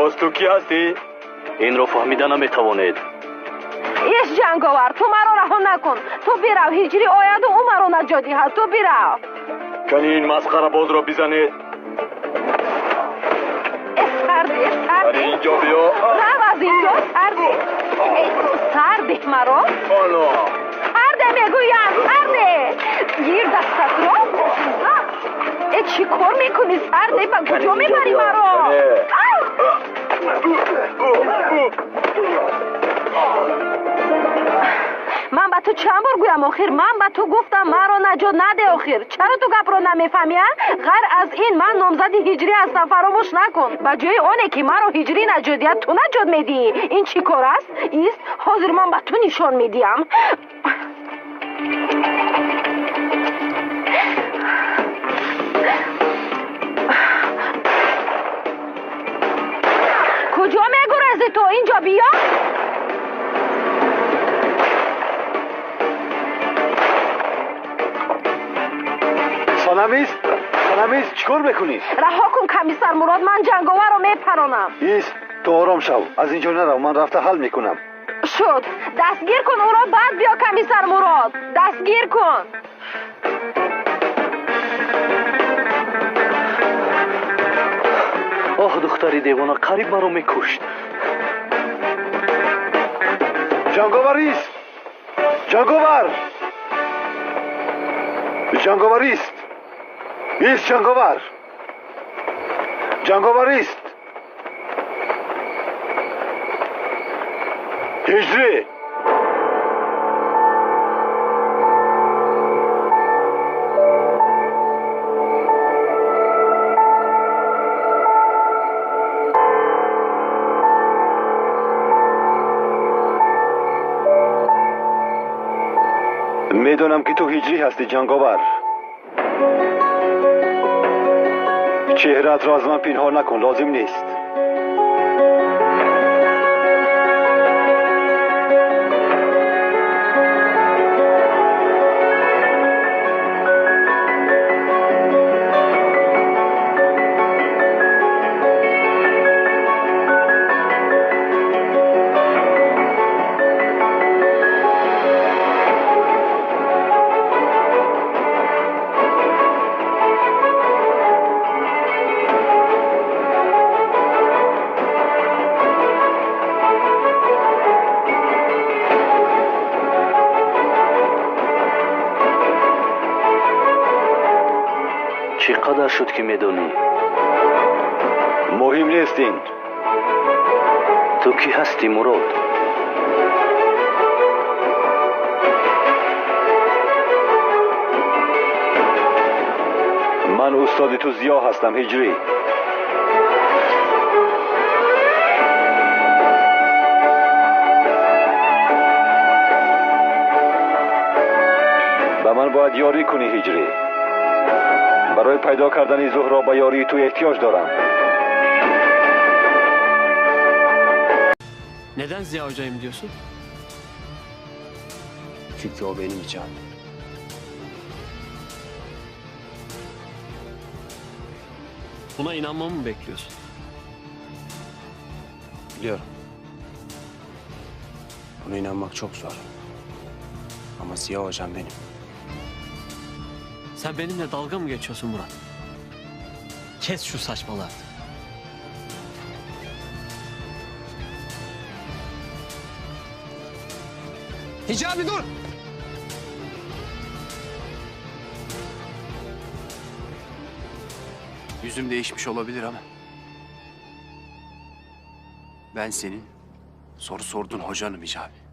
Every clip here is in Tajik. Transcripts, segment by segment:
Боз ту кӣ ҳастӣ? Инро фаҳмида наметавонед. Иш ҷанговар, ту маро раҳо накун. Ту бирав, ҳиҷрӣ ояду ӯ маро наҷот диҳад. Ту бирав. Кани ин масхарабозро бизанед. Сарде, сарде. Инҷо биё. Рав аз инҷо, сарде. Сарде маро. Сарде мегӯям, сарде. Гир дастатро. Э, чӣ кор мекунӣ, сарде? Ба куҷо мебарӣ маро? Ман ба ту чанд бор гӯям охир? Ман ба ту гуфтам маро наҷот наде охир. Чаро ту гапро намефаҳмӣ, а? Ғайр аз ин ман номзади ҳиҷрӣ ҳастам, фаромӯш накун. Ба ҷои оне ки маро ҳиҷрӣ наҷот диҳад, ту наҷот медиҳӣ. Ин чӣ кор аст? Ист, ҳозир ман ба ту нишон медиҳам. Куҷо мегурезӣ ту? Инҷо биё. Санамиз, Санамиз, чӣ кор мекунӣ? Раҳо кун, комиссар Мурод, ман ҷанговарро мепаронам. Ис, ту ором шав, аз инҷо нарав, ман рафта ҳал мекунам. Шуд, дастгир кун ӯро, баъд биё, комиссар Мурод, дастгир кун. Оҳ, духтари девона, қариб маро мекушт. Ҷанговар, ист! Ҷанговар! Ҷанговар, ист! Ист, ҷанговар! Ҷанговар, ист! Ҳиҷрӣ! Медонам ки ту ҳиҷрӣ ҳастӣ, ҷанговар. Чеҳраатро аз ман пинҳон накун, лозим нест. Чӣ қадар шуд ки медонӣ? Муҳим нест ин. Ту кӣ ҳастӣ, Мурод? Ман устоди ту Зиё ҳастам, ҳиҷрӣ. Ба ман бояд ёрӣ кунӣ, ҳиҷрӣ. Барои пайдо кардани Зуҳро ба ёрии ту эҳтиёҷ дорам. Neden Ziya Hoca'yım diyorsun? Çünkü o benim icabım. Buna inanmamı mı bekliyorsun? Biliyorum. Buna inanmak çok zor. Ama Ziya Hocam benim. Sen benimle dalga mı geçiyorsun Murat? Kes şu saçmalığı artık. Hicabi dur! Yüzüm değişmiş olabilir ama ben senin soru sorduğun hocanım Hicabi.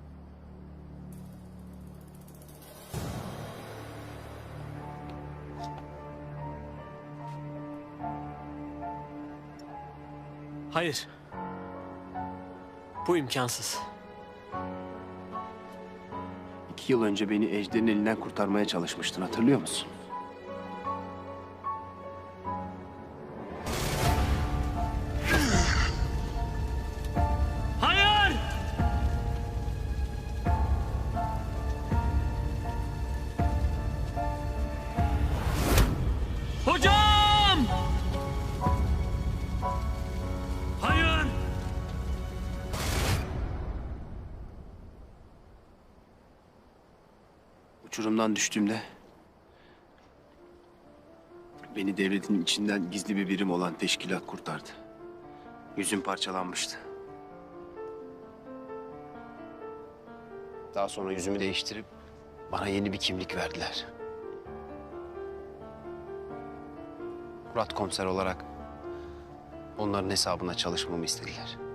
Hayır. Bu imkansız. 2 yıl önce beni Ejder'in elinden kurtarmaya çalışmıştın, hatırlıyor musun? Hayır! Hocam! Hayır! Uçurumdan düştüğümde beni devletin içinden gizli bir birim olan teşkilat kurtardı. Yüzüm parçalanmıştı. Daha sonra yüzümü değiştirip bana yeni bir kimlik verdiler. Murat komiser olarak onların hesabına çalışmamı istediler.